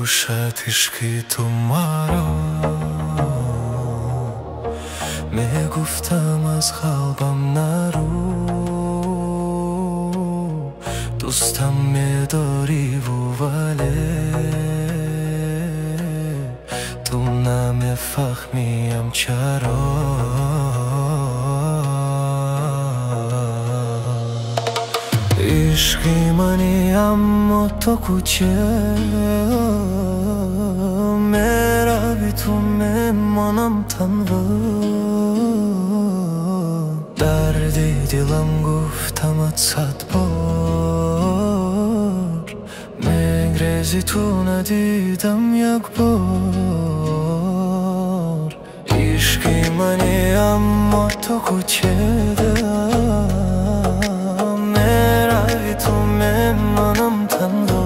Мекушад ишқи ту маро, мегуфтам аз қалбам нару, дӯстам медориву вале ту намефаҳмиям чаро. Ишқи мани, аммо то кӯча мерави, ту мемонам танҳо. Дарди дилам гуфтамат сад бор, мегрези ту надидам як бор. Ишқи мани, аммо то кӯча мерави, ту мемонам танҳо.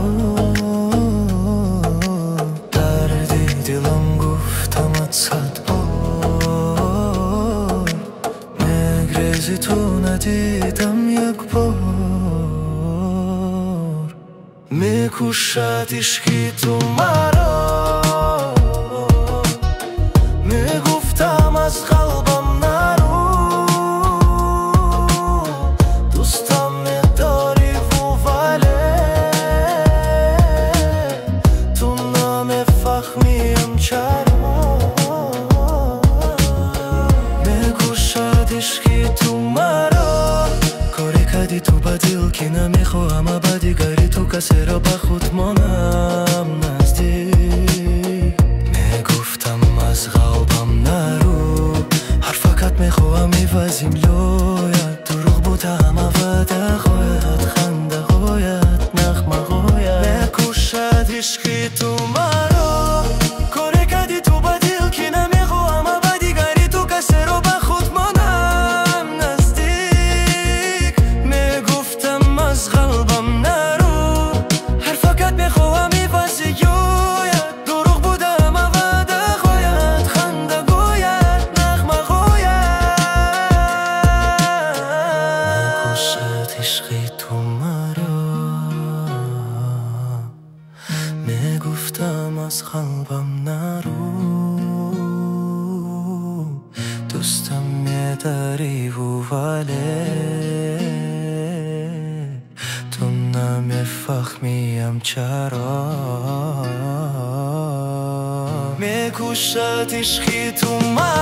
Дарди дилам гуфтамат сад бор, мегрези ту надидам як бор. Мекушад ишқи ту маро, мегуфтам аз қалбам нару, дӯстам медориву вале ту намефаҳмиям чаро. Мекушад ишқи ту маро, коре кардӣ ту ба дил, ки намехоҳам ба дигари ту касеро ба худ монам наздик. Мегуфтам аз қалбам нару, ҳар фақат мехоҳам ивазим лояд. Дурӯғ буда ҳама ваъдаҳоят, хандаҳоят, нағмаҳоят. Мекушад ишқи ту маро, коре кардӣ ту ба дил, ки намехоҳам ба дигари ту касеро ба худ монам наздик. Мегуфтам аз қалбам нару, ҳар фақат мехоҳам ивази ёяд. Дурӯғ буда ҳама ваъдаҳоят, хандагӯяд, нағмаҳоят. Мекушад ишқи ту маро, мегуфтам аз қалбам нару, дӯстам медориву вале ту намефаҳмиям чаро. Мекушад ишқи ту маро.